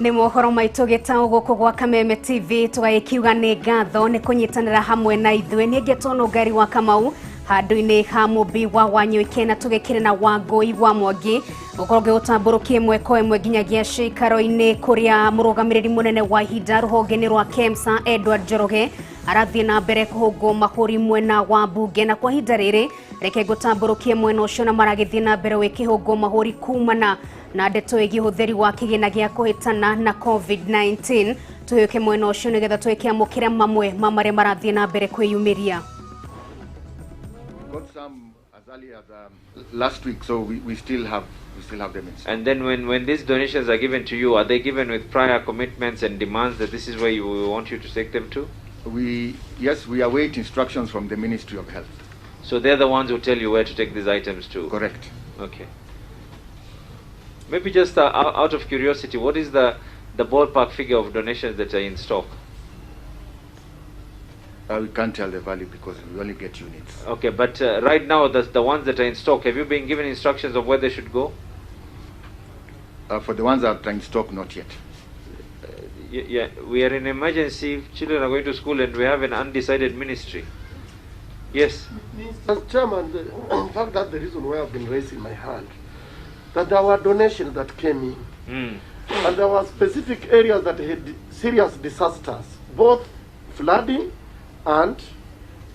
Nĩ mohoro maitũ gĩtaũ gũkũ gwa Kameme TV tũgagĩkiuga nĩ ngatho nĩ kũnyitanĩra hamwe na ithuĩ. Nĩ ngetwo Nũngari wa Kamau handũ-inĩ ha Mũmbi wa Wanyũike na tũgĩkĩrĩ na Wangũi wa Mwangi gũkorwo ngĩgũtambũrũkia ĩmwe kwa ĩmwe nginyagia cikaro-inĩ kũrĩa mũrũgamĩrĩri mũnene wa ihinda rũhonge-inĩ rwa KEMSA Edward Njoroge arathiĩ na mbere kũhũngwo mahũri mwena wa mbunge, na kwa ihinda rĩrĩ reke ngũtambũrũkie mwena ũcio na maragĩthiĩ na mbere wĩkĩhũngwo mahũri kumana na ndeto ĩgiĩ ũhũthĩri wa kĩgĩna gĩa kũhĩtana na COVID-19. Tũhĩũke mwena ũcio nĩgetha twĩkĩamũkĩre mamwe ma marĩa marathiĩ na mbere kwĩyumĩria. Got some as early as last week, so we still have them in stock. And then when these donations are given to you, are they given with prior commitments and demands that this is where we want you to take them to? Yes, we await instructions from the Ministry of Health. So they're the ones who tell you where to take these items to? Correct. Okay. Maybe just out of curiosity, what is the ballpark figure of donations that are in stock? We can't tell the value because we only get units. Okay, but right now, the ones that are in stock, have you been given instructions of where they should go? For the ones that are in stock, not yet. Yeah, we are in emergency. Children are going to school and we have an undecided ministry. Yes? Mr. Chairman, in fact, that's the reason why I've been raising my hand. That there were donations that came in. And there were specific areas that had serious disasters, both flooding and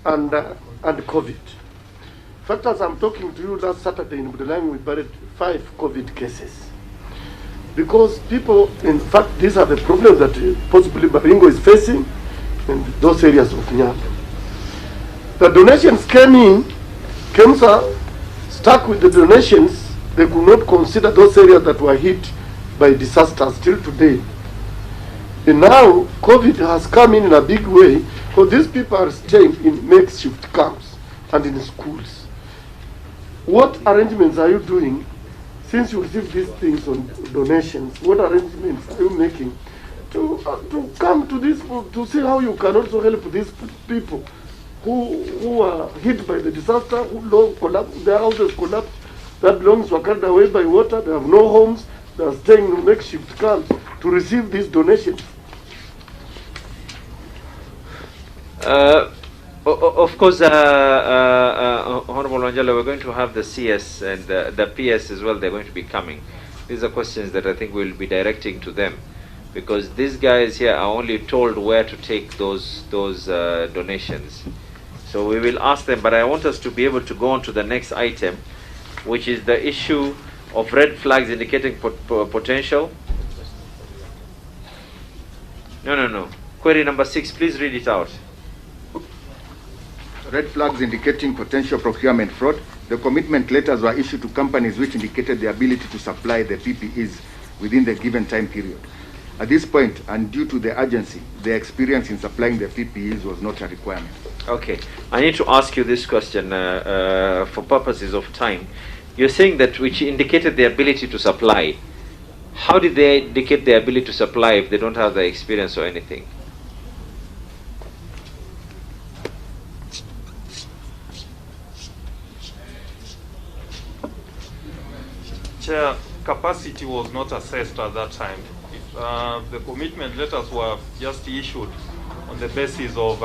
COVID. In fact, as I'm talking to you, last Saturday in Budalangi, we buried 5 COVID cases. Because people, in fact, these are the problems that possibly Baringo is facing in those areas of Nyando. The donations came in, KEMSA stuck with the donations. They could not consider those areas that were hit by disasters till today. And now, COVID has come in a big way, because these people are staying in makeshift camps and in schools. What arrangements are you doing since you received these things on donations? What arrangements are you making to come to this, to see how you can also help these people who are hit by the disaster, who collapsed, their houses collapsed, their belongings were carried away by water, they have no homes, they are staying in makeshift camps to receive these donations? Of course, Honorable Wanjala, we're going to have the CS and the PS as well. They're going to be coming. These are questions that I think we'll be directing to them, because these guys here are only told where to take those donations. So we will ask them, but I want us to be able to go on to the next item, which is the issue of red flags indicating potential. No. Query number 6, please read it out. Red flags indicating potential procurement fraud. The commitment letters were issued to companies which indicated the ability to supply the PPEs within the given time period. At this point, and due to the urgency, their experience in supplying the PPEs was not a requirement. Okay, I need to ask you this question for purposes of time. You're saying that which indicated the ability to supply. How did they indicate their ability to supply if they don't have the experience or anything? Chair, capacity was not assessed at that time. If, the commitment letters were just issued on the basis of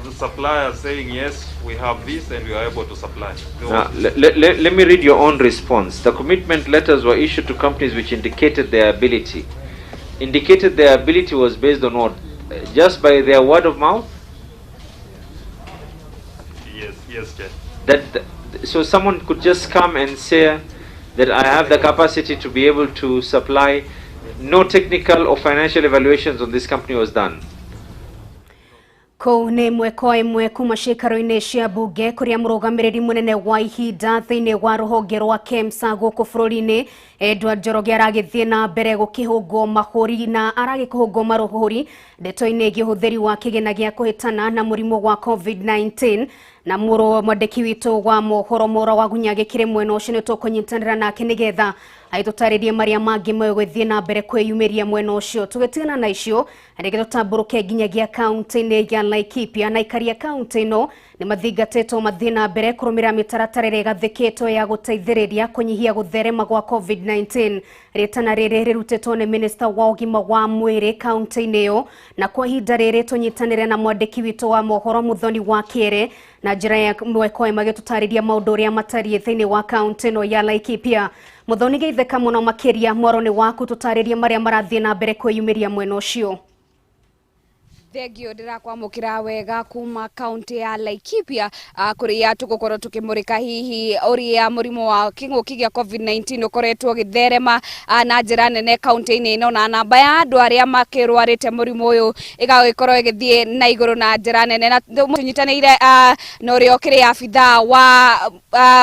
the supplier saying, yes, we have this and we are able to supply. Now, let me read your own response. The commitment letters were issued to companies which indicated their ability. Indicated their ability was based on what? Just by their word of mouth? Yes, yes, Chair. So someone could just come and say that I have the capacity to be able to supply. No technical or financial evaluations on this company was done. Kũu nĩ ĩmwe kwa ĩmwe kuma ciikaro-inĩ cia mbunge kũrĩa mũrũgamĩrĩri mũnene wa ihinda thĩinĩ wa rũhonge rwa KEMSA gũkũ bũrũri-inĩ Edward Njoroge aragĩthiĩ na mbere gũkĩhũngwo mahũri na aragĩkũhũngwo marũhũri ndeto-inĩ ĩgiĩ ũhũthĩri wa kĩgĩna gĩa kũhĩtana na mũrimũ wa COVID-19 na mwandĩki witũ wa mohoro Mora wa Gunya gĩkĩrĩ mwena ũcio nĩ tũkũnyitanĩra nake nĩgetha Agĩtũtarĩrie marĩa mangĩ megũthiĩ na mbere kwĩyumĩria mwena ũcio. Tũgĩtigana na icio rĩngĩ tũtambũrũke nginyagia kaunti-inĩ ya Laikipia, na aikari a kaunti ĩno nĩ mathingatĩtwo mathiĩ na mbere kũrũmĩrĩra mĩtaratara ĩrĩa ĩgathĩkĩtwo ya gũteithĩrĩria kũnyihia gũtherema gwa COVID-19. Rĩtana rĩrĩ rĩrutĩtwo nĩ minista wa ũgima wa mwĩrĩ kaunti-inĩ ĩyo, na kwa ihinda rĩrĩ tũnyitanĩre na mwandĩki witũ wa mohoro Muthoni wa Kĩere na njĩra ya ĩmwe kwa ĩmwe agĩtũtarĩria maũndũ ũrĩa matariĩ thĩinĩ wa kaunti ĩno ya Laikipia. Muthoni, geithĩka mũno makĩria, mwaro nĩ waku, tũtarĩrie marĩa marathiĩ na mbere kwĩyumĩria mwena ũcio. Thengio, ndĩrakwamũkĩra wega kuma kaunti ya Laikipia, kũrĩa tũgũkorwo tũkĩmũrĩka hihi ũrĩa mũrimũ wa kĩng'ũki gĩa COVID-19 ũkoretwo ũgĩtherema na njĩra nene kaunti-inĩ ĩno, na namba ya andũ arĩa makĩrwarĩte mũrimũ ũyũ ĩgagĩkorwo ĩgĩthiĩ na igũrũ na njĩra nene. Na tũnyitanĩire na ũrĩa ũkĩrĩ abithaa wa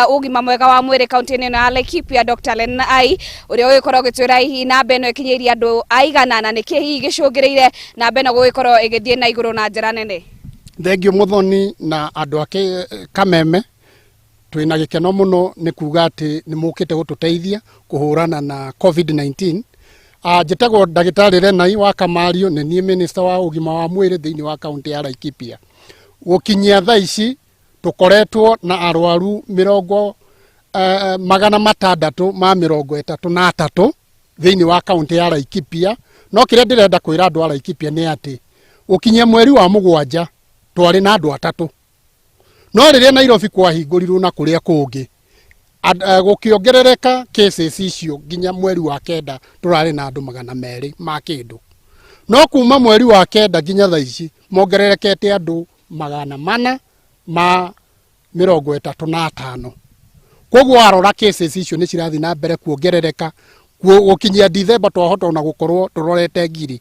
ũgima mwega wa mwĩrĩ kaunti-inĩ ĩno ya Laikipia, Dr. Lenai, ũrĩa ũgĩkorwo ũgĩtwĩra hihi namba ĩno ĩkinyĩirie andũ aigana na nĩkĩ hihi gĩcũngĩrĩire namba ĩno gũgĩkorwo ĩgĩthiĩ na igũrũ na njĩra nene. Thengio Muthoni na andũ ake Kameme, twĩna gĩkeno mũno nĩ kuga atĩ nĩ mũkĩte gũtũteithia kũhũrana na COVID-19. Njĩtagwo ndagĩtarĩ Lenai wa Kamario, nĩ niĩ minister wa ũgima wa mwĩrĩ thĩinĩ wa kaunti ya Laikipia. Gũkinyia thaa ici tũkoretwo na arwaru mĩrongo 633 thĩinĩ wa kaunti ya Laikipia. No kĩrĩa ndĩrenda kwĩra andũ a Laikipia nĩ atĩ gũkinyia mweri wa 7 twarĩ na andũ 3, no rĩrĩa Nairobi kwahingũrirwo na kũrĩa kũngĩ gũkĩongerereka cases icio nginya mweri wa 9 tũrarĩ na andũ 200 ma kĩndũ, no kuma mweri wa 9 nginya thaa ici mongererekete andũ 435. Koguo warora cases icio nĩ cirathiĩ na mbere kuongerereka. Gũkinyia Dithemba twahota ona gũkorwo tũrorete 1000.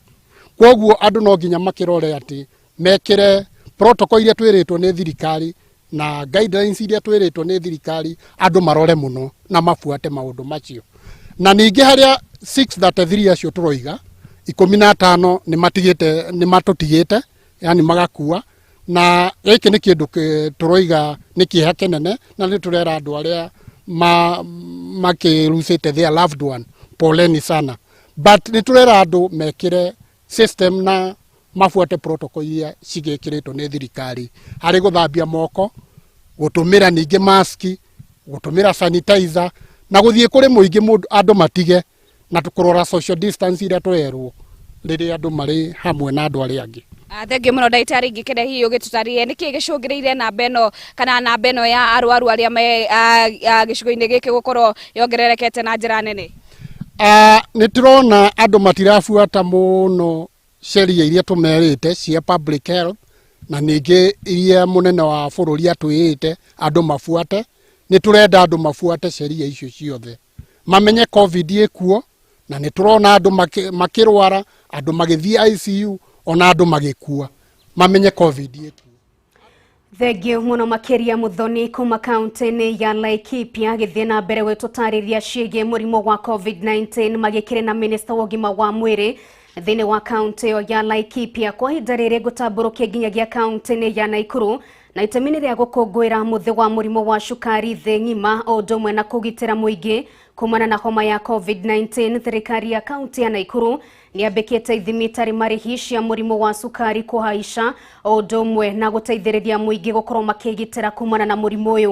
Koguo andũ no nginya makĩrore atĩ mekĩre protocol iria twĩrĩtwo nĩ thirikari na guidelines iria twĩrĩtwo nĩ thirikari, andũ marore mũno na mabuate maũndũ macio. Na ningĩ harĩa 633 acio tũroiga, 15 nĩ matigĩte, nĩ matũtigĩte, yani magakua, na gĩkĩ nĩ kĩndũ tũroiga nĩ kĩeha kĩnene, na nĩ tũrera andũ arĩa makĩrucĩte their loved one poleni sana, but nĩ tũrera andũ mekĩre system na mabuate protocol iria cigĩkĩrĩtwo nĩ thirikari harĩ gũthambia moko, gũtũmĩra ningĩ maski, gũtũmĩra sanitizer, na gũthiĩ kũrĩ mũingĩ andũ matige, na kũrora social distance iria tũrerwo rĩrĩa andũ marĩ hamwe na andũ arĩa angĩ. Thengio mũno ndagĩtarĩ, ingĩkenda hihi ũgĩtũtarĩrie nĩkĩ gĩcũngĩrĩirie namba ĩno kana namba ĩno ya arwaru arĩa me gĩcigo-inĩ gĩkĩ gũkorwo yongererekete na njĩra nene. Nĩ tũrona andũ matirabuata mũno sheria iria tũmerĩte cia public health, na ningĩ iria mũnene wa bũrũri atwĩrĩte andũ mabuate. Nĩ tũrenda andũ mabuate sheria icio ciothe, mamenye COVID ĩkuo, na nĩ tũrona andũ makĩrwara, andũ magĩthiĩ ICU, ona andũ magĩkua, mamenye COVID ĩkuo. Thengio mũno makĩria Muthoni kuma kaunti-inĩ ya Laikipia gĩthiĩ na mbere gwĩtũtarĩria ciĩgiĩ mũrimũ wa COVID-19 magĩkĩrĩ na minista wa ũgima wa mwĩrĩ thĩinĩ wa kaunti ĩyo ya Laikipia. Kwa ihinda rĩrĩ ngũtambũrũkia nginyagia kaunti-inĩ ya Nakuru, na itemi-inĩ rĩa gũkũngũĩra mũthĩ wa mũrimũ wa cukari thĩ ng'ima o ũndũ ũmwe na kũgitĩra mũingĩ kumana na homa ya COVID-19, thirikari ya kaunti ya Nakuru nĩyambĩkĩte ithimi itarĩ marĩhi cia mũrimũ wa cukari kũhaica o ũndũ ũmwe na gũteithĩrĩria mũingĩ gũkorwo makĩgitĩra kumana na mũrimũ ũyũ.